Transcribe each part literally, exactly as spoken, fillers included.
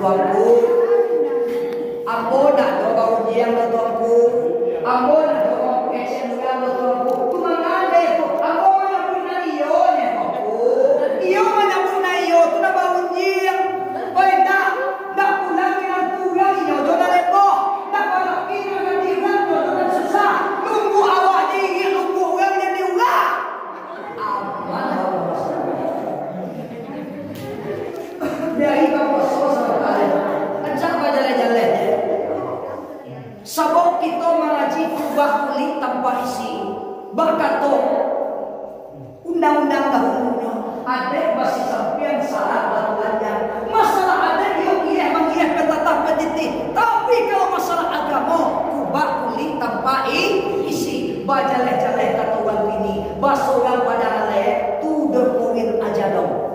Tuanku, ambo ndak doh baunjiang doh, Tuanku. Ambo ndak doh baunjiang doh, Tuanku. Tu mangandeh tu, ambo manyabuik nan iyo nyo, Tuanku. Iyo manyabuik nan iyo tu nan baunjiang. Oi, ndak, ndak pulang nan kurang iyo jo nan leboh. Ndak balaki nan diurang jo nan susah. Lumbuah awak diingiak, lumbuah urang nan diurang. Aman, aman. Dari ka puaso sabanta, rancak bajaleh-jaleh. Sabab kito mangaji kubah kulik tanpa isi. Bakato undang-undang dahulunyo, adaik basisampiang, sarak batulanjang. Masalah adaik iyo iyeh mangieh, patatah patitih. Tapi kalau masalah agamo, kubah kulik tanpa i-, isi. Bajaleh-jaleh kato urang kini, basorang padahalai, to the point aja dong.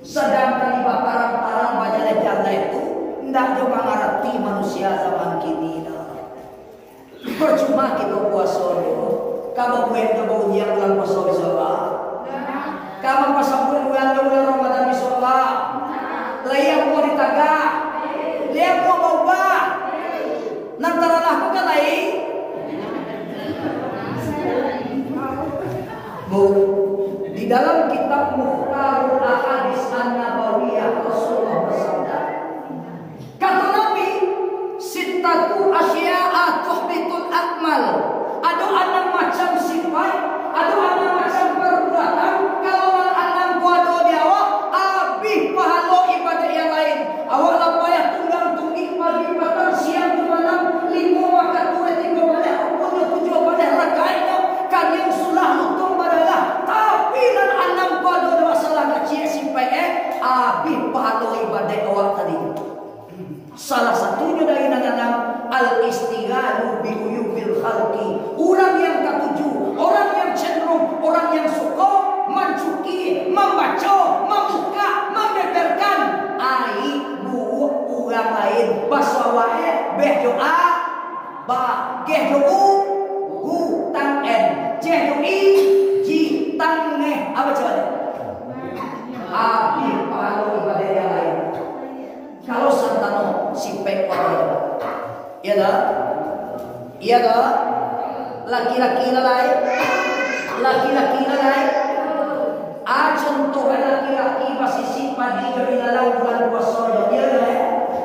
Sadangkan di bakarang-karang bajaleh-jaleh tu, ndak jo mangarati manusia zaman kini doh. Parcuma kito puaso tu, ka babuek jo baunjiang bulan puaso bisuak, Pak? Ka mampasambuik bulan, bulan Ramadan bisuak, Pak? Lai amuah ditagah? Lai amuah baubah? Nan taralah ko kan lain. Bu, di dalam kitab Mukhtarul Ahadits An-Nabawiyah, Rasulullah bersabda, kata Nabi, "Sittatu asya'a tuhbitul amal." Ado anam macam sipaik, ado anam macam parbuatan, kalau nan anam ko ado di awak, abih pahalo ibadah yang lain. Awak lah payah tunggang tunggik pagi patang siang jo malam, limo wakatu, tigo baleh rukunyo, tujuah baleh rakaatnyo, kaniang sulah, lutuik badarah, tapi nan anam ko ado doh salah kacik sipaik, eh, abih pahalo ibadah awak tadi. Salah satunyo dari nan anam, al-istighalu bi uyubil khalqi. Urang yang katuju, urang yang cenderung, urang yang suko mancuki, mambaco, mambukak, mambeberkan aib buruak urang lain. Baso awak, eh, beh jo a, ba, geh jo u, gu, tang en, jeh jo i, ji, tang ngeh. Apo caro? Abih pahalo ibadah yang lain. Kalau santano sipaik ko ado. Iyo dak? Iyo dak? Laki-laki lalai. Laki-laki lalai. A, contoh laki-laki basisik padi jo ilalang bulan puaso jo. Iyo dak?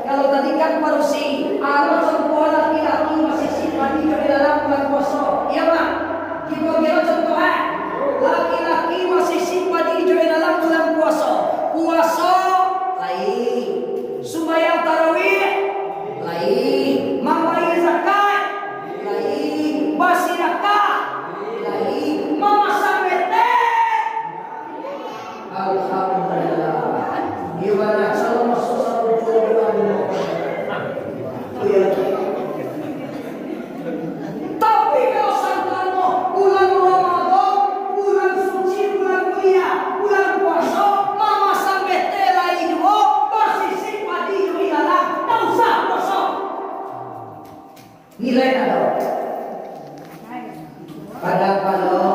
Kalau tadi kan padusi, a, contoh laki-laki basisik padi jo ilalang bulan puaso. Iyo, Mak? Kito bia contoh, eh. Laki-laki basisik padi jo ilalang bulan puaso. Puaso, lai. Sumbayang tarawih, lai. Mambayia zakat, lai. Basidakah, lai. Mamasang betek. Alhamdulillah. Gimana? Calon masuk satu dua bulan. Oh, ya. Tapi kalau santano bulan Ramadan, bulan suci, bulan mulia, bulan puaso, mamasang betek lai juo, basisik padi jo ilalang, ndak usah puaso. Nilai ndak ado. Kadang kalau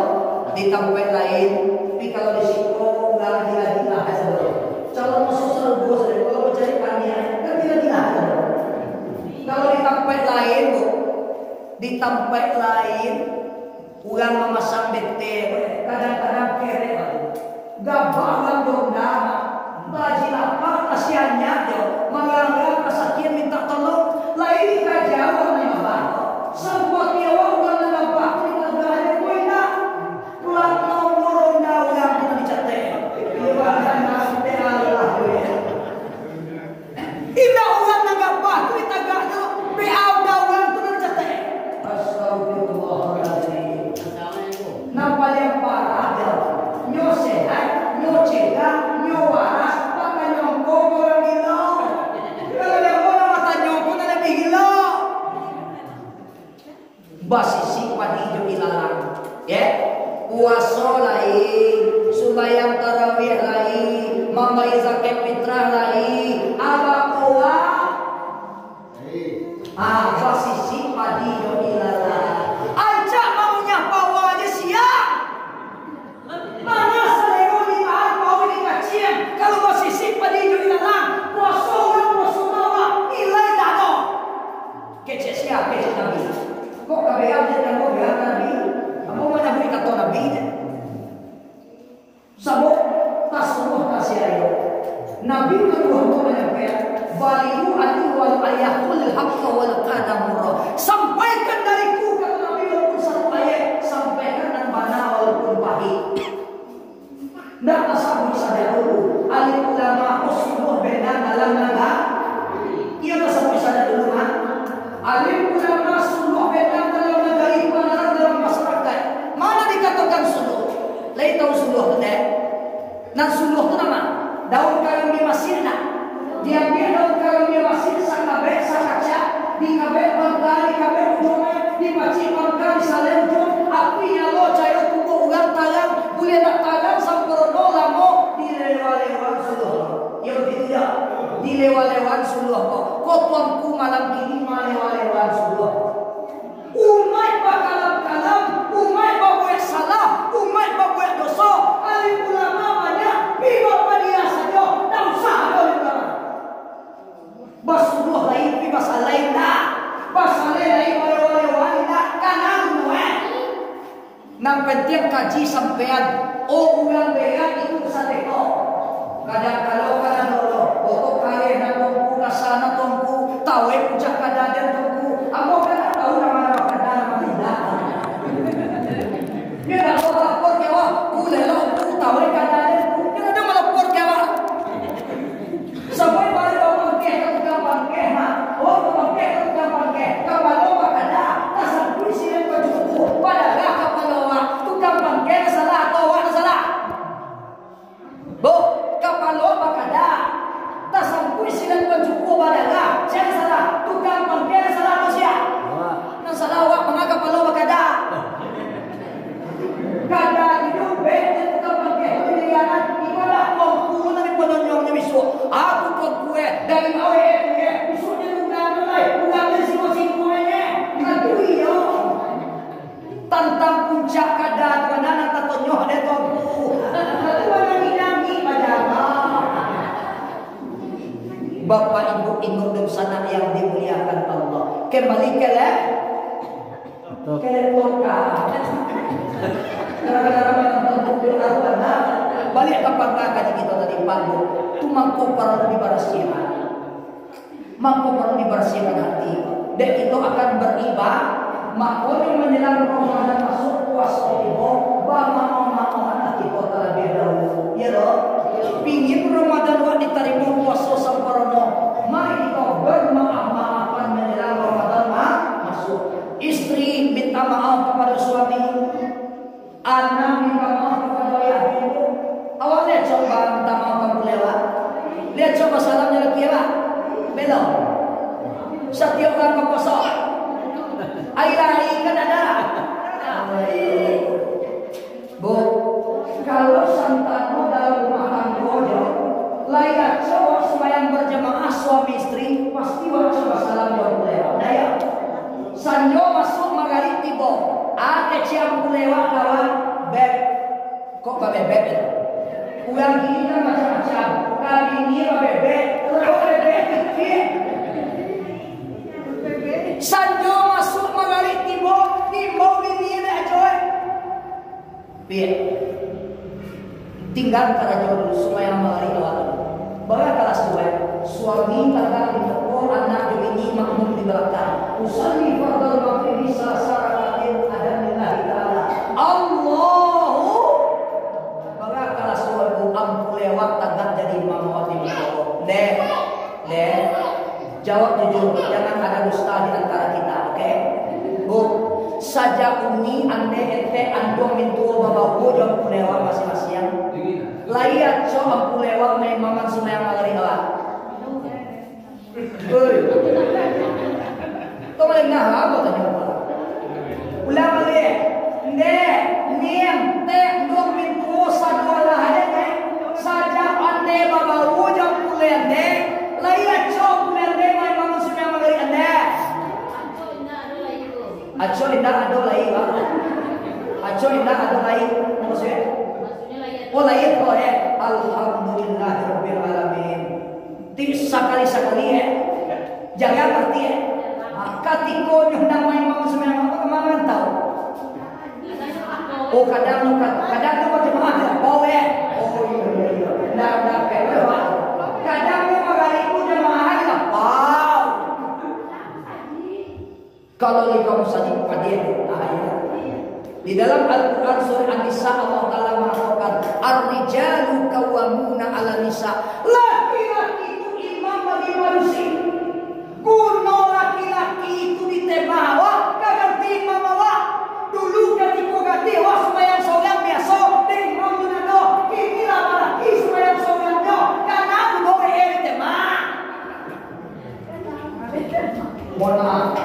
di tampek lain, tapi kalau di siko urang gila-gila sajo. Calon masuk sarugo sajo, kalau mancari kaniang, kan gila-gila sajo. Kalau di tampek lain, Bu, di tampek lain, urang mamasang betek, kadang-kadang kerek, gabah urang dondang, baju lapak, nasi anyam jo, marang-rang kasakian mintak tolong, lai dikaja urang nan gabah. Sampai awak urang nan gabah, mintak tolong, indak. Plat nomor ronda urang tu nan dicatek. Ibadah nasib Allah, ya. Indak urang nan gabah tu ditagaknyo, P A urang tu nan dicatek. Astagfirullahaladzim. Nan paliang parah, nyo sehat, nyo cegah, nyo waras, bakanyongko urang gilo. Kalau yang urang matanyongko, nan labiah gilo. Basisik padi jo ilalang. Ye? Puaso lai, sumbayang tarawih lai, mambayia zakat fitrah lai, apo pulo? Ah, basisik padi jo ilalang. Ancak mamunyah pawa aja siap. Mana salero ditahan, pawa dikaciang. Kalau basisik padi jo ilalang, puaso Nabi kaduo tu manyampaikan, "Baligu anni walau ayah, qulil haqqa walau kana murra." Sampaikan dariku, kata Nabi, walaupun satu ayat, sampaikan nan bana walaupun pahik. Ndak tasabuik sajak dulu, alim ulama ko suluah benang dalam nagari. Iyo tasabuik sajak dulu, ha? Alim ulama suluah benang dalam nagari, panaran dalam masyarakat. Mana dikatokan suluah? Lai tahu suluah tu, ndak? Nan suluah tu nama? Daun karambia masin, ndak? Diambiak daun karambia masin sakabek, sakacak, dikabek pangka, dikabek ujuang, dipacik pangka, disalai ujuang, api nyalo, cayo tubuah urang tarang, buliah nak tarang samparono lamo, dilewa-lewa suluah. Iyo, bagitu juo. Dilewa-lewa suluah ko. Ko tuanku malam kini malewa-lewa suluah. Umaik bakalam-kalam, umaik babuek salah, umaik babuek doso, alim ulama banyak, pi bapadiah sajo, ndak usah ado alim ulama. Basuluah lai, pi basalai ndak, basalai lai, balewa-lewa ndak, kanang tu, eh. Nan pantiang kaji sampean, oh, urang berak itu sateko. Kadang kalau ka ado lo, oh, kareh nan tuangku, kasa nan tuangku, taweh puncak kada den tuangku, ambo kan ndak tahu nan ma kada, nan ma indak. Nyo ndak tahu lapor ka awak, ku lelok ku, taweh kada den ku, nyo ndak malapor ka awak. Sampai bari bapangkeh ka tukang pangkeh, ha. Oh, bapangkeh ka tukang pangkeh, kapalo bakada, tasangkuik sinan pacuku, badarah kapalo awak, tukang pangkeh nan salah atau awak nan salah? Bu, kapalo bakada, tasangkuik sinan pacuku, badarah, sia nan salah, tukang pangkeh nan salah atau sia? Awak. Nan salah awak, manga kapalo bakada. Kada iduik, beh, tukang pangkeh tu dilianan. Ibadah tuangku nan dipanonjongnyo bisuak. Aku tuangku, eh, dari awal, eh, tu, eh, bisuaknyo tu urang tu, eh, urang dari siko-siko, eh, eh. Kan tu iyo. Tantang puncak kada tu, nan tatonyo dek tuangku. Kan tu urang nangih-nangih, pajalan. Bapak, Ibu, indu dunsanak yang dimuliakan Allah. Kembali ke le-, Betul. Ketok ka. Gara-gara main tongkok di aruan, nah. Baliak ka pangka kaji kito tadi, Pak, Bu. Tu mangko paralu dibarasiahan. Mangko paralu dibarasiahan hati. Dek kito akan bariba-, makonyo manjelang Ramadan masuak, puaso tibo, bamaaf-maafan lah kito talabiah dahulu. Iyo lo? Pingin Ramadan wak ditarimo puaso samparono, mari kito bamaaf-maafan manjelang Ramadan ma-, masuak. Istri minta maaf kapado suami, anak minta maaf kapado ayah ibu. Awak lai acok minta maaf ka ampulai awak? Lai acok basalam jo laki awak? Belum. Satiok urang bapuaso, ai lai kan ado. Bu, kalau santano dalam rumah tanggo jo, lai acok wak sumbayang bajamaah suami istri, pasti wak acok basalam jo ampulai awak. Nah, yo. Sanjo masuak, magarik tibo, a kecek ampulai awak kawan, beb. Kok babebek, yo? Urang kini kan macam-macam, ka bini babebek, kok bebek kecek. Sanjo masuak, magarik tibo, diimbau bini dek ajo, eh. Piak. Tingga karajo dulu, sumbayang magarik awak dulu. Bara kalas tu, eh? Suami tagak di muko, anak jo bini makmum di balakang. Usalli fardal maghribi salasa rakaatin adan lillahi ta'ala. Allahu. Bara kalas tu, eh, Bu, ampulai awak tagak jadi imam awak di muko. Deh. Deh. Jawab jujur, jangan ada dusta di antara kita, oke? Bu, sajak uni, ande, etek, anduang, mintuo, babawo jo ampulai awak masiang-masiang. Lai acok ampulai awak maimaman sumbayang magarik awak? Oi. Kau malengah, apo tanyo? Ulang baliak. Ndeh, niang, tek, ndung, mintuo, sadolah ajo, eh. Sajak ande babawo jo ampulai ande, lai acok ampulai ande maimaman sumbayang magarik ande? Acok indak ado lai, Pak. Acok indak ado lai, mukasuiknyo? Oh, lai, oh, eh. Alhamdulillahirabbil alamin. Ti sakali-sakali, eh. Jangan arti, eh. Ah, katiko nyo ndak main bangun sumbayang, apo ka marantau? Oh, kadang, kadang tu bajamaah di lapau, eh. Oh, iyo, iyo, iyo. Ndak, ndak, kayak, eh, Pak. Kalau di kamu saja, padian. Ah, iya. Di dalam Al-Quran surah An-Nisa, Allah Ta'ala mengatakan, "Ar-rijalu qawwamuna 'alan nisa." Laki-laki itu imam bagi manusia. Guno laki-laki itu ditemah awak, ka ganti imam awak. Dulu katiko ganti awak sumbayang sorang biaso, dek imam tu nado. Kini lah balaki sumbayang sorang nyo, kana guno eh ditemah. Mohon maaf,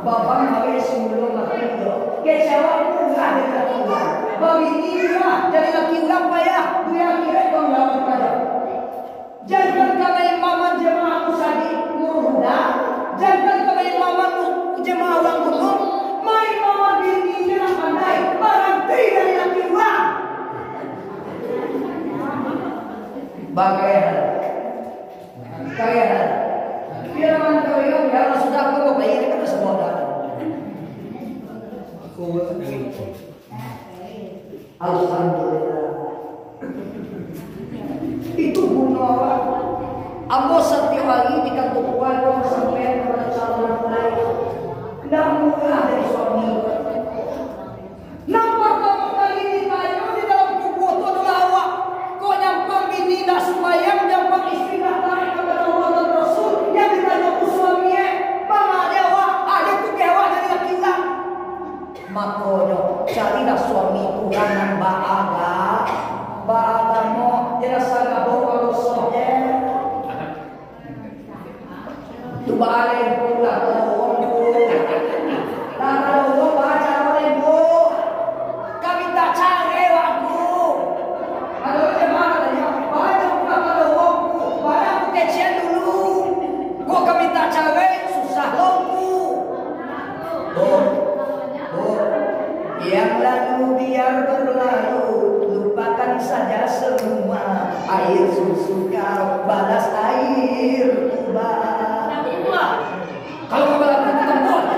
babang bagi sumulung laki urang. Kecewa pun lah jadi laki urang. Babini pun lah jadi laki urang payah. Dunia akhirat pun lah payah. Jangan kena imaman jemaah musajik Nurul Huda. Jangan kena imaman jemaah urang gunung. Main imaman bini je lah pandai. Baranti dari laki urang. Bagaian. Kalian, biar mana kalian, biar sudah aku mau bayar, kan semua dah. Aku dari Alhamdulillah. Itu guno apa? Ambo satiap hari di kantor kuat, ambo sampai kepada calon mempelai. Ndak murah dari suami. Nan partamo kali ditanyo di dalam kubua tu adolah awak. Kok nyampang bini indak sumbayang, nyampang istri indak taat kapado Allah dan Rasul, yang ditanyo tu suami, eh, manga dek awak, ado tugeh awak dari laki urang. Makonyo, carilah suami urang nan baaga-, baagamo, janlah sagabo palosoh, eh. Tu baa lai, Ngku, lah tolong, Ngku. Lah tolong, baa caro lai, Ngku. Ka mintak carai wak, Ngku. Ado jamaah tanyo, baa caro lah tolong, Ngku. Baa Ngku kecekan dulu. Kok ka mintak carai, susah lo, Ngku. Oh, oh. Yang lalu biar berlalu, lupakan saja semua. Air susu kau balas air tuba. Kalau kau balas air tuba,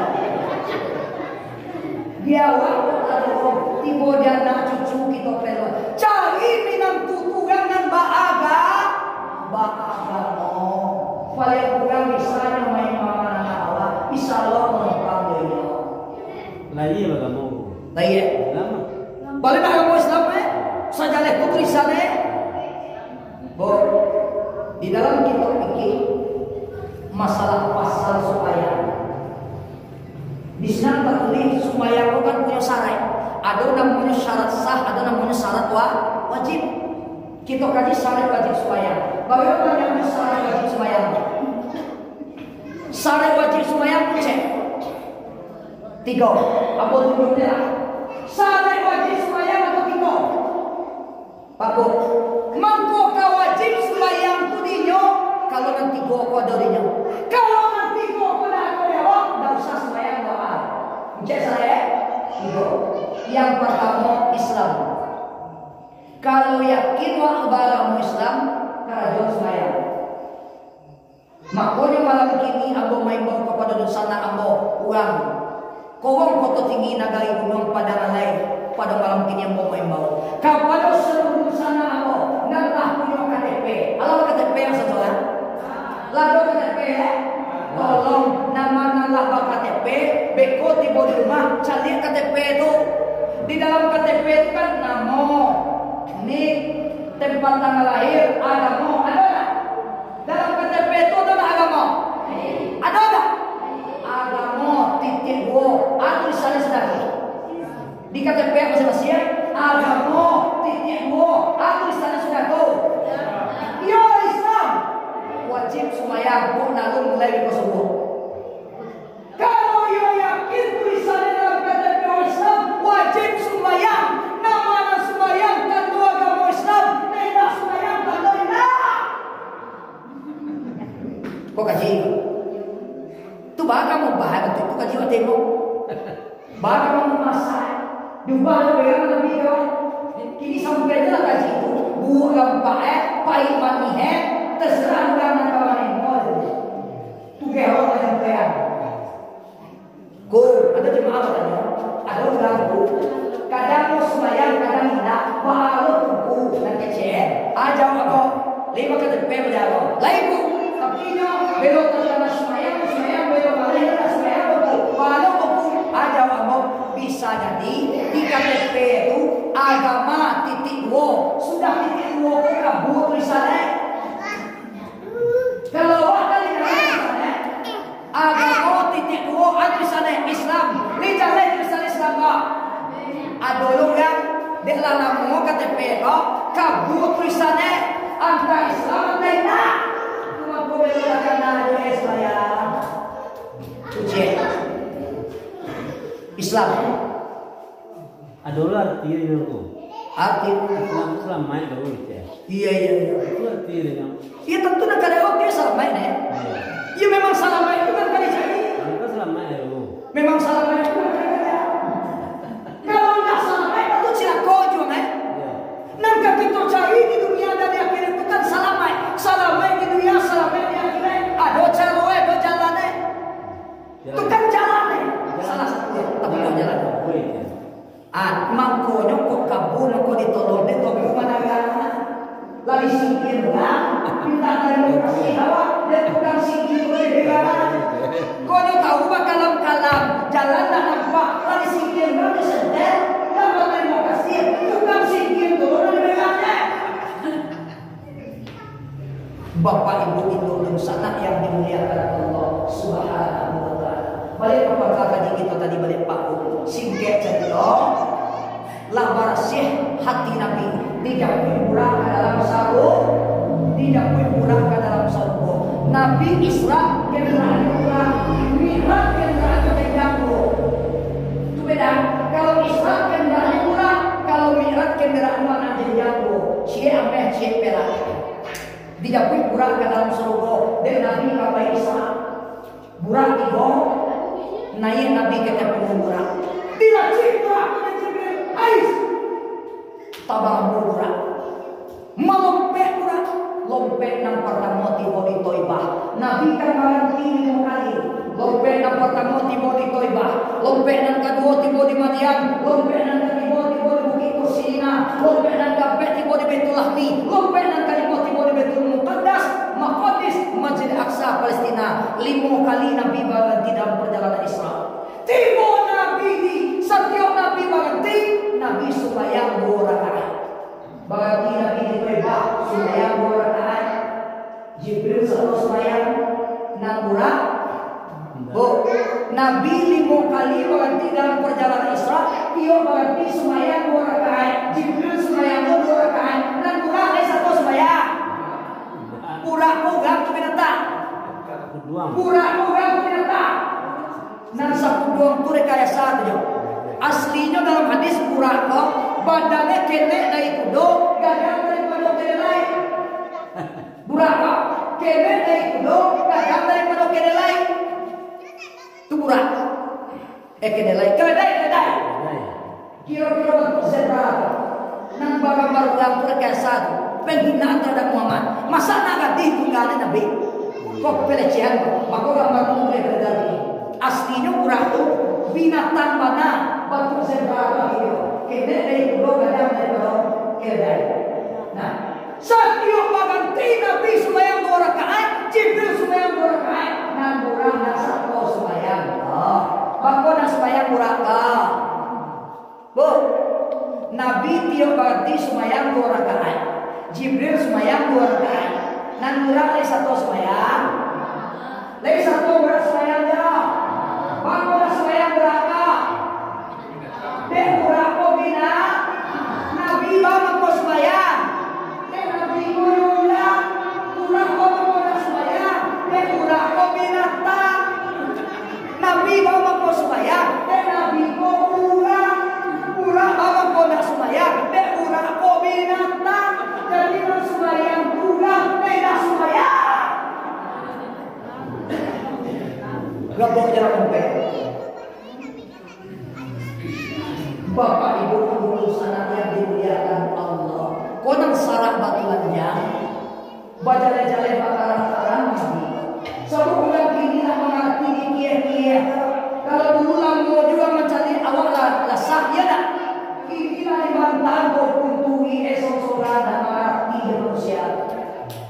di awak tu ado, tibo di anak cucu kito pelok. Cari minantu urang nan baaga-, baagamo. Paling kurang bisa nyo main mama anak awak, insya Allah manumpang dek inyo. Lahia bagamo. Lahia. Lama. Baliak agamo Islam, eh? Sajaleh tu tulisan, eh? Bo, di dalam kitab fikih, masalah pasal sumbayang. Di sinan tatulih sumbayang tu kan punyo syarat. Ado namonyo syarat sah, ado namonyo syarat wa-, wajib. Kito kaji syarat wajib sumbayang. Bagaimana syarat wajib sumbayang? Syarat wajib sumbayang tu cek. Tigo. Ambo tunjuak lah. Syarat wajib sumbayang ado tigo. Bagus. Mangko ka wajib sumbayang tu dinyo, kalau nan tigo ko ado dinyo. Kalau nan tigo ko ndak ado di awak, ndak usah sumbayang doa. Cek syarat, eh? Tigo. Yang partamo, Islam. Kalau yakin wak baagamo Islam, karajo sumbayang. Makonyo malam kini ambo maimbau kapado dunsanak ambo, urang Kowong Koto Tinggi Nagari Gunuang Padang Alai, pado malam kini ambo maimbau kapado saluruah dunsanak ambo nan lah punyo K T P. Alah K T P nan sajo, ha? Lah ado K T P, eh? Tolong, nan ma nan lah ba-K T P, beko tibo di rumah, caliak K T P tu. Di dalam K T P tu kan namo, nik, tempat tanggal lahir, agamo, ado ndak? Dalam K T P tu ado ndak agamo? Ado ndak? Agamo titik duo, a tulisannyo sudah tu. Di K T P masing-masing, agamo titik duo, a tulisannyo sudah tu. Iyo Islam, wajib sumbayang, kok nak mulai di subuah. Kalau iyo yakin tulisan dalam K T P Islam, wajib sumbayang. Nan ma nan sumbayang tando agamo Islam, nan indak sumbayang tando indak. Kok kaji? Tu baa ka mubah batua tu kaji wateh ko. Baa ka mamasak. Diubah lah urang Nabi kawan. Kini sampai je lah kaji tu. Buah rampak eh, pahik manih eh, terserah urang nan kawan eh. Tugeh awak manyampaian. Ko, ado jamaah batanyo, ado urang ko, kadang ko sumbayang, kadang indak, pahalo kuku nan kecek, ah, jawab ko, lima K T P bajalo, lai ko, tapi inyo, belo tantang sumbayang, sumbayang, belo baleh, indak sumbayang ko, pahalo kuku, Bisa jadi di K T P tu agama titik duo, sudah titik duo ko kabua tulisan, eh. Kalau awak tadi tulisan, eh, agama titik duo, ah, tulisan, eh, Islam, di jaleh tulisan Islam ko. Ado lo urang dek lah lamo K T P ko, kabua tulisan, eh, antah Islam antah indak. Cuma ko belo takana jo, eh, sembahyang. Ujian. Islam. Ado lah arti dia tu. Arti? Islam tu salamaik tu, gitu ya. Iya, iya, iya. Itu arti dia. Iya, tentu nak kada oke salamaik, eh. Iya. Iya, memang salamaik itu kan kada jadi. Itu salamaik ya, Bu. Memang salamaik itu kan kada jadi. Kalau ndak salamaik, tentu cilako juo, eh. Iya. Nan ka kito cari di dunia dan di akhirat itu kan salamaik. Salamaik di dunia, salamaik di akhirat. Ado caro, ado jalan, eh. Jalan. Itu kan jalan, eh. Jalan. Salah satu, eh, tapi bukan jalan. Baik, ya. Ah, mangkonyo kok kabun ko ditolong dek Tuanku Manarang. Lah disingkir urang, minta tarimo kasih awak, dek tukang singkir tu dek urang. Konyo tahu bakalam-kalam, jalan dak nampak, lah disingkir urang disentel, minta tarimo kasih, tukang singkir tu dek urang. Bapak, Ibu, Induk dunsanak yang dimuliakan Allah Subhanahu wa Ta'ala. Baliak ka pangka kaji kito tadi, baliak paku. Singkek carito, lah barasiah hati Nabi, dijapuik Burak ka dalam saru-, dijapuik Burak ka dalam sarugo. Nabi Isra kendaraannyo Burak, Mi'raj kendaraannyo janjang duo. Tu beda. Kalau Isra kendaraannyo Burak, kalau Mi'raj kendaraannyo anak janjang duo. Ciek ameh, ciek perak. Dijapuik Burak ka dalam sarugo, dek Nabi ka pai Isra. Burak tibo, naiak Nabi ka ateh pungguang Burak. Dilacik Burak tu dek Jibril, ais! Tabang Burak. Malompek Burak. Lompek nan partamo tibo di Toibah. Nabi kan baranti limo kali. Lompek nan partamo tibo di Toibah, lompek nan kaduo tibo di Madian, lompek nan katigo tibo di Bukik Tursina, lompek nan kaampek tibo di Baitul Lahmi, lompek nan kalimo tibo di Baitul Muqaddas, Maqadis, Masjid Aqsa, Palestina. Limo kali Nabi baranti dalam parjalanan Isra. Tibo Nabi di, satiok Nabi baranti, Nabi sumbayang duo rakaat. Baranti Nabi di Toibah, sumbayang duo rakaat. Jibril sato sumbayang, nan Burak. Bu, Nabi limo kali baranti dalam parjalanan Isra, tiok baranti sumbayang duo rakaat. Jibril sumbayang duo rakaat, nan Burak lai sato sumbayang. Burak ko urang tu binatang. Burak ko urang tu binatang. Nan sakuduang tu rekayasa tu jo. Aslinyo dalam hadis Burak ko, badannyo ketek dari kudo, gadang daripado kedelai. Burak ko, ketek dari kudo, gadang daripado kedelai. Tu Burak. Eh, kedelai, keledai, keledai. Kiro-kiro bantuak zebra tu. Nan bagambar urang tu rekayasa tu. Penghinaan terhadap Muhammad. Masa nak gadih tunggangnyo Nabi? Kok pelecehan tu? Mako gambar tu buliah beredar di. Aslinyo Burak tu binatang bana, bantuak zebra tu aslinyo. Ketek dari kudo, gadang daripado keledai. Nah, satiok baganti Nabi sumbayang duo rakaat, Jibril sumbayang duo rakaat, nan Burak nan sato sumbayang. Oh, bako nan sumbayang Burak ka? Bu, Nabi tiok baganti sumbayang duo rakaat, Jibril sumbayang duo rakaat, nan Burak lai sato sumbayang. Lai sato Burak sumbayang jo? Bako nan sumbayang Burak ka? Dek Burak ko bina-, Nabi ba mangko sumbayang. Dek Nabi ko nyo urang, Burak ko mangko nak sumbayang. Dek Burak ko binatang. Nabi ba mangko sumbayang. Dek Nabi ko urang, Burak ba mangko nak sumbayang. Dek Burak ko binatang. Jadi nan sumbayang urang, dek nak sumbayang. Gabok jalan sampai. Bapak Ibu guru sanak yang dimuliakan Allah, ko nan sarak batulanjang, bajaleh-jaleh bakarang-karang mandi. Sabab urang kini lah mangarati di kieh-kieh. Kalau dulu lamo juo mancaliak awak lah, lah sah, iyo ndak? Kini lah di Bantan, Baukuntu, Iek, Songsoran, lah mangarati jo manusia.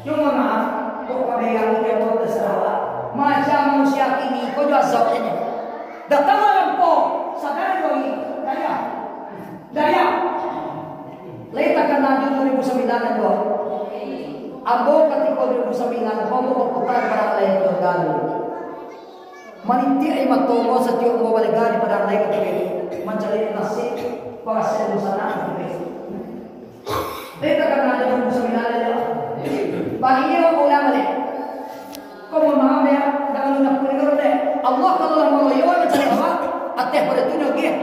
Cuma maaf, kok pamegang ni ko tasarah awak. Macam manusia kini ko jo azab ini. Datang lah lampu. Sadari lagi, daya. Daya. Lai takana jo dua ribu sambilan nan dua. Ambo katiko dua ribu sambilan, ambo baputa di Padang Alai Tegal. Manitiak mato ambo satiok ambo balega di Padang Alai katiko, mancari nasib, parasaian dunsanak katiko. Lai takana jo dua ribu sambilan, daya. Bagi urang baliak. Ko mohon maaf, dek, jan alun aku dek. Allah kalau lah mangayo mancari awak, ateh pado tu nyo gih.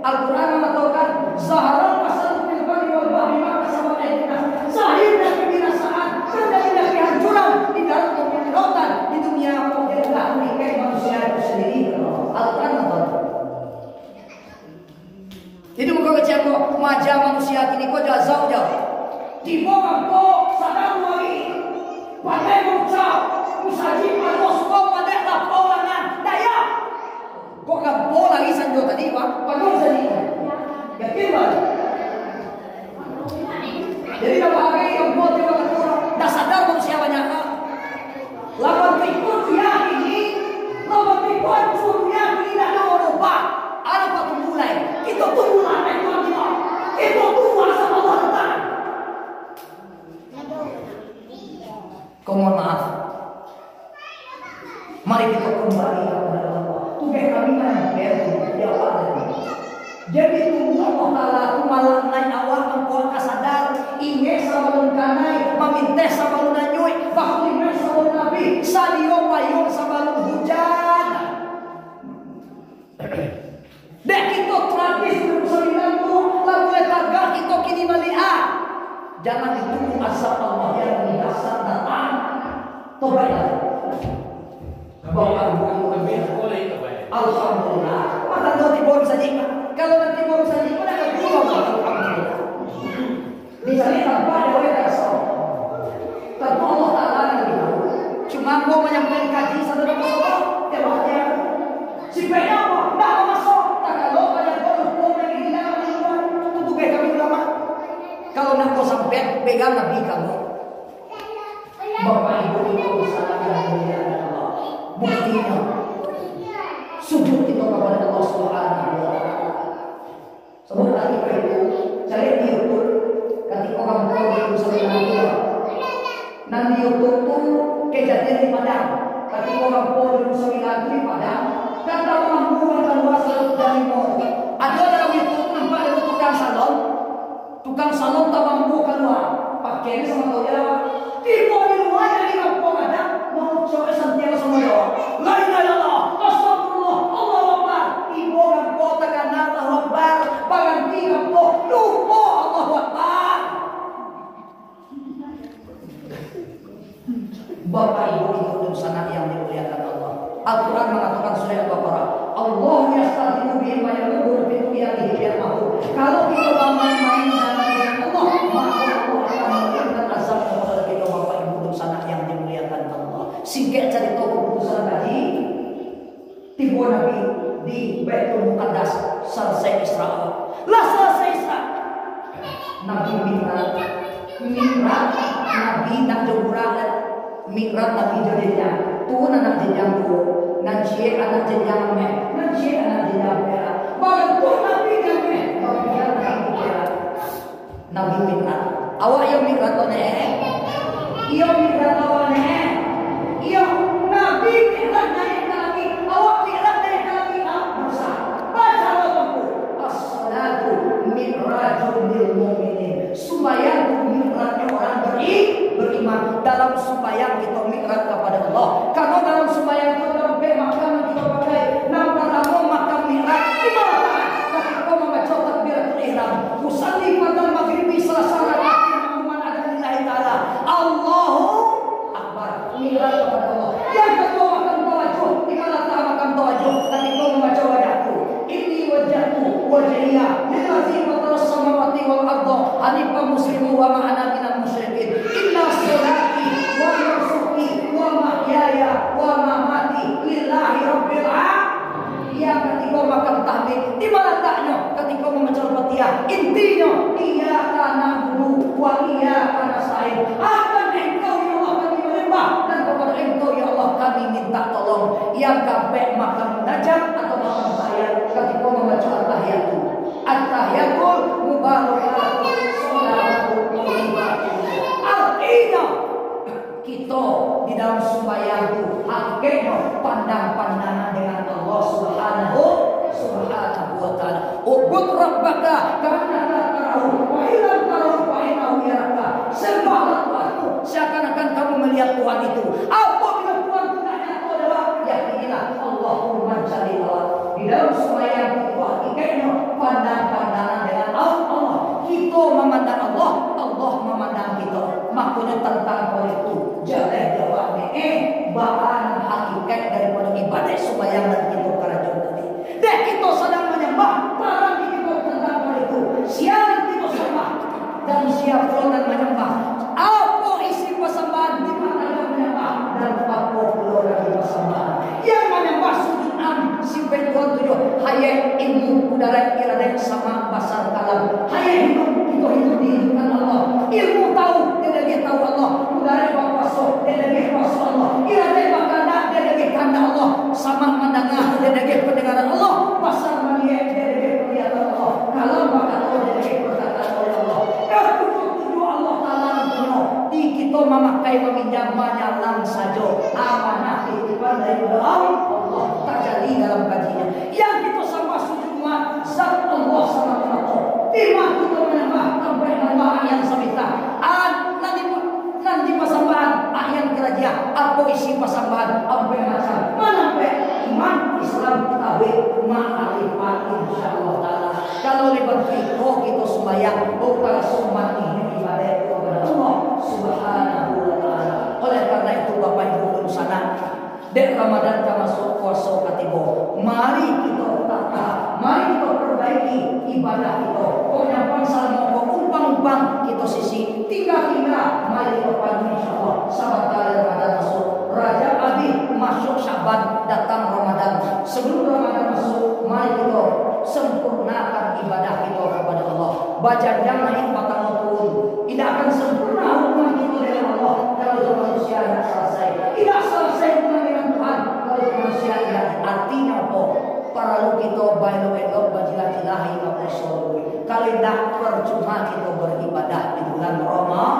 Al-Quran mangatokan, "Zaharal fasadu fil barri wal bahri bima kasabat aidin nas." Zahirnyo kebinasaan, terjadilah kehancuran di darat maupun di lautan, di dunia, apabila diingek manusia itu sendiri. Al-Quran mangatokan. Jadi, mako kecek ko, maja manusia kini ko jazau jauh. Tibo kampo sadang mari, pandai mancau, musajik panos ko, pandai lapau langan, daya. Kok kampo lari sanjo tadi, Pak? Panos tadi. Yakin, Pak? Jadi, dah bahagai kampo tibo kampo, dah sadar manusia banyak, Pak. Lapan tipu dunia ini, lapan tipu hancur dunia ini, indak ado barubah. Ado pa tumbuah lai? Kito tumbuah lai, Tuhan kito. Kito tumbuah sama Allah datang. Ko mohon maaf. Mari kito kumbali kapado Allah. Tugeh kami kan, ya Allah. Jadi, tunggu Allah Ta'ala tu malam naik awak mangko ka sadar, ingek sabalun kanai, maminteh sabalun anyuik, bakulimeh sabalun abih, sadiyo payuang sabalun hujan. Dek kito tragis dua ribu sambilan tu, lah mulai tagak kito kini baliak. Jangan ditunggu azab Allah yang dahsyat datang. Tobaiklah. Bapak Ibu, Alhamdulillah. Mata dua tibo saja. Kalau nanti baru saja, mana ada dua, Alhamdulillah. Di sana tanpa ada oleh kasar. Tanpa Allah Ta'ala yang tahu. Cuma mau menyampaikan kaji satu dua satu, ya, Pak, ya. Si penyapa, nak masuk, tak kalau banyak baru komen di dalam lingkungan. Itu tugas kami ulama. Kalau nak kau sampai, pegang Nabi kamu. Bapak Ibu, itu usaha yang dimuliakan Allah. Buktinya, sujud kita kepada Allah Subhanahu wa Ta'ala. Sabab tadi itu, cari di YouTube, katiko kampo dua ribu sambilan tu. Nan di YouTube tu kejadian di Padang. Katiko kampo dua ribu sambilan tu di Padang, kan tabambu kalua saluruah jalimo. Ado dalam YouTube tu nampak ado tukang salon. Tukang salon tabambu kalua, pakai ni samo tau je lah. Tibo di lua dari kampo Padang, mangucap santiang samo doa. La ilaha illallah, astagfirullah, Allahu Akbar. Tibo kampo takana Allahu Akbar, baranti kampo, lupo Allahu Akbar. Bapak Ibu, itu dunsanak yang dimuliakan Allah. Al-Quran mengatakan surah Al-Baqarah, "Allah yastahzi'u bihim wa yamkuruna bihim liyuhlikahum." Kalau kita bermain-main dengan Allah, maka Allah akan memberikan azab kepada kita, Bapak Ibu dunsanak yang dimuliakan Allah. Singkat cerita, keputusan tadi, tibo Nabi di Baitul Muqaddas, salasai Isra. Lah salasai Isra, Nabi Mi'raj. Mi'raj Nabi nak jo Burak lah. Mi'raj Nabi jo jenjang. Turun anak jenjang duo. Nan ciek anak jenjang ameh. Nan ciek anak jenjang perak. Barantuang Nabi jo ameh. Bapian Nabi perak. Nabi Mi'raj. Awak iyo Mi'raj tu neh? Iyo Mi'raj tu neh? Iyo, Nabi Mi'raj naiak ka langik. Awak Mi'raj naiak ka langik, ah, dosa. Baca doa tu. As-salatu mi'rajul lil mu'minin. Sumbayang tu mi'rajnyo urang beri-, beriman. Dalam sumbayang kito mi'raj kapado Allah. Karano dalam sumbayang tu ado ampek makam nan kito pakai. Nan partamo makam mi'raj. Di ma latak? Katiko mambaco takbiratul ihram. Usalli fardal maghribi salasa rakaatin ma'muman adan lillahi ta'ala. Allahu Akbar. Mi'raj kapado Allah. Yang kaduo, makam tawajuh. Di ma latak makam tawajuh? Katiko mambaco wajahku. Inni wajjahtu wajhiya lillazi fataras samawati wal arda hanifan muslima wa ma ana minal musyrikin. Inna sholati wa nusuki wa mahyaya wa mamati lillahi rabbil alamin. Yang katigo makam tahmid. Di ma lataknyo? Katiko mambaco Al-Fatihah. Intinyo, iyyaka na'budu wa iyyaka nasta'in. Hanya Engkau, ya Allah, kami menyembah, dan kepada Engkau, ya Allah, kami minta tolong. Yang kaampek makam munajat atau makam tahiyat. Katiko mambaco At-Tahiyatu, At-Tahiyatul Mubarakatuh, Shalawatut Thayyibah. Artinyo, kito di dalam sumbayang tu, hakikatnyo pandang-pandangan dengan Allah Subhanahu, Subhanahu wa Ta'ala. Ubud rabbaka ka'annaka tarahu, fa in lam tarahu fa innahu yaraka. Sembahlah Tuhanmu seakan-akan kamu melihat Tuhan itu. Apabila Tuhan tu ndak nyato, yakinilah Allah tu mancaji Allah. Di dalam sumbayang itu hakikatnyo pandang-pandangan dengan Allah. Kito mamandang Allah, Allah mamandang kito. Makonyo tantang pado itu, jaleh jawab ni, eh, baa nan hakikat daripado ibadaik sumbayang nan kito karajokan tadi. Dek kito sadang manyambah, tarang di kito tantang pado itu. Sia nan kito sambah, dan sia pulo nan manyambah. Apo isi pasambahan, di ma nan manyambah, dan apo pulo nan dipasambahan. Yang manyambah sujud am, simbah Tuhan tujuah, hayat, ilmu, kudarat, iradat, sama, basar, kalam. Hayat hidup, kito hidup diidupkan Allah. Ilmu tahu, dek lagi tahu Allah. Kudarat bakuaso, dek lagi kuaso Allah. Iradat bakandak, dek lagi kandak Allah. Sama mandanga, dek lagi pandangaran Allah. Basar maliek, dek lagi palihatan Allah. Kalam bakato, dek lagi perkataan oleh Allah. Katujuah-tujuah Allah Ta'ala nan punyo. Di kito mamakai, maminjam, manyalang sajo amanah titipan daripado Allah, tajadi dalam kajinya. Yang kito sambah sujud muat, zat Allah samato-mato. Di ma kito manyambah, tampek manyambah, ayat sabita. An-, nan di, nan di pasambahan, ayat karajo, apo isi pasambahan, ampek macam. Manampek iman, Islam, tauhid, makrifat, insyaallah taala. Kalau lebar iko kito sumbayang, bukan sumbayang ini ibadah kepada Allah Subhanahu wa Ta'ala. Oleh karena itu, Bapak Ibu dunsanak, dek Ramadan ka masuak, puaso ka tibo, mari kito tata, mari kito perbaiki ibadah kito. Kok nyampang salamo ko umpang-umpang kito sisi, tingga-tingga, mari kito padu, insyaallah, sabanta Ramadan masuak. Rajab abih, masuak Syaban, datang Ramadan. Sebelum Ramadan masuak, mari kito sempurnakan ibadah kito kepada Allah. Bajanjang naik batangah turun. Indak akan sempurna hubungan kito dengan Allah kalau jo manusia indak salasai. Indak salasai hubungan dengan Tuhan kalau jo manusia indak. Artinyo apo? Paralu kito baelok-elok, bajilah-jilahi bapuaso dulu. Kalau indak, parcuma kito baribadah di bulan Rama-,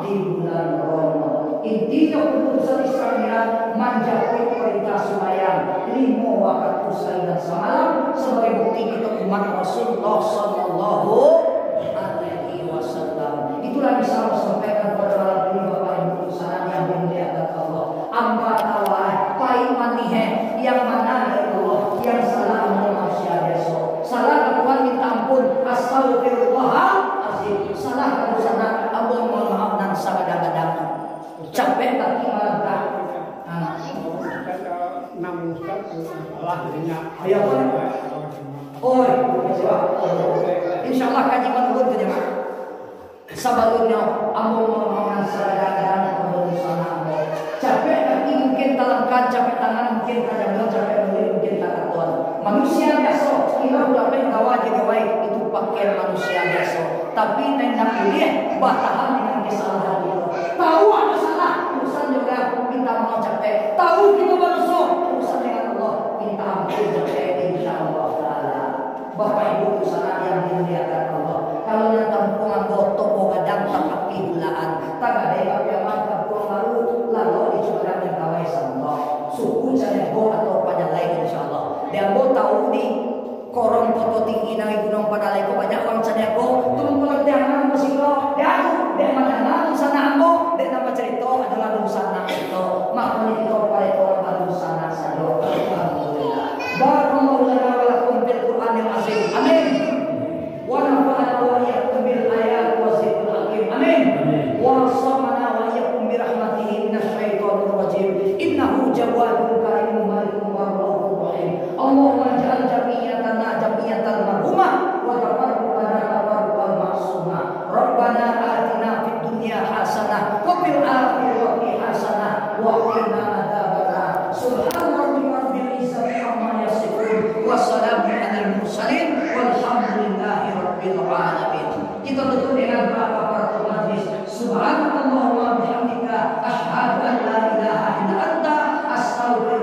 di bulan Ramadan. Intinyo, kaputusan Islam nian manjapuik parintah sumbayang limo wakatu sahari dan samalam, sabagai bukti kito umat Rasulullah sallallahu alaihi wasallam. Itulah bisa ambo sampaikan pada malam ini, Bapak Ibu dunsanak yang dimuliakan Allah. Ambo tahu, eh, pahit manih, eh, yang mana dari Allah, yang salah ambo manusia biaso. Salah ka Tuhan minta ampun, astagfirullahalazim. Salah ka dunsanak, ambo mohon maaf nan sagadang-gadang. Capek kaki malangkah. Ah. Ayo, Pak. Oi, insyaallah kaji manurun tu, jamaah. Sabalumnyo, ambo mamohon sagadang-gadang kapada dunsanak ambo. Capek kaki mungkin talangkah, capek tangan mungkin tajamur, capek mulut mungkin takaton. Manusia biaso, kiro dapek gawa jo gawai, itu pakaian manusia biaso. Tapi, nan indak buliah batahan dengan kesalahan itu. Tahu ado salah, urusan jo urang, minta maaf capek. Tahu kito badoso, urusan dengan Allah, minta ampun capek, insyaallah taala. Bapak Ibu dunsanak yang dimuliakan Allah, kalau nan kampuang ambo Tobo Gadang, tapak Pihulaan, tagadai ka Piaman, kampuang baru, lalok di Cugadang, nan kawai Sambau, suku Caniago atau Panyalai, insyaallah. Di ambo tahu di Korong Koto Tinggi nan di Gunuang Panalai ko banyak urang Caniago, turun Panantiangan, Musiko, di anu, dek mandanga dunsanak ambo, dek nan bacarito adolah dunsanak kito. Mako, kito pareko urang badunsanak sajo. Alhamdulillah. Barakallahu lana wa lakum fil Qur'anil azim. Amin. Wa nafa'ana wa iyyakum bil ayati wa zikril hakim. Amin. Amin. Wa asamana wa iyyakum bi rahmatihi minasy syaithanir rajim. Innahu jawwadun karimun malikun wa rahim. Allahumma ij'al jami'atana jami'atan marhumah wa tafarruqana tafarruqan ma'sumah. Rabbana atina fid dunya hasanah wa fil akhirati hasanah wa qina adzabannar. Subhana rabbika rabbil izzati amma yasifun. Wa salamun alal mursalin. Walhamdulillahi rabbil alamin. Kito tutup dengan doa kafaratul majlis. Subhanakallahumma wa bihamdika, asyhadu an la ilaha illa anta, astaghfiruka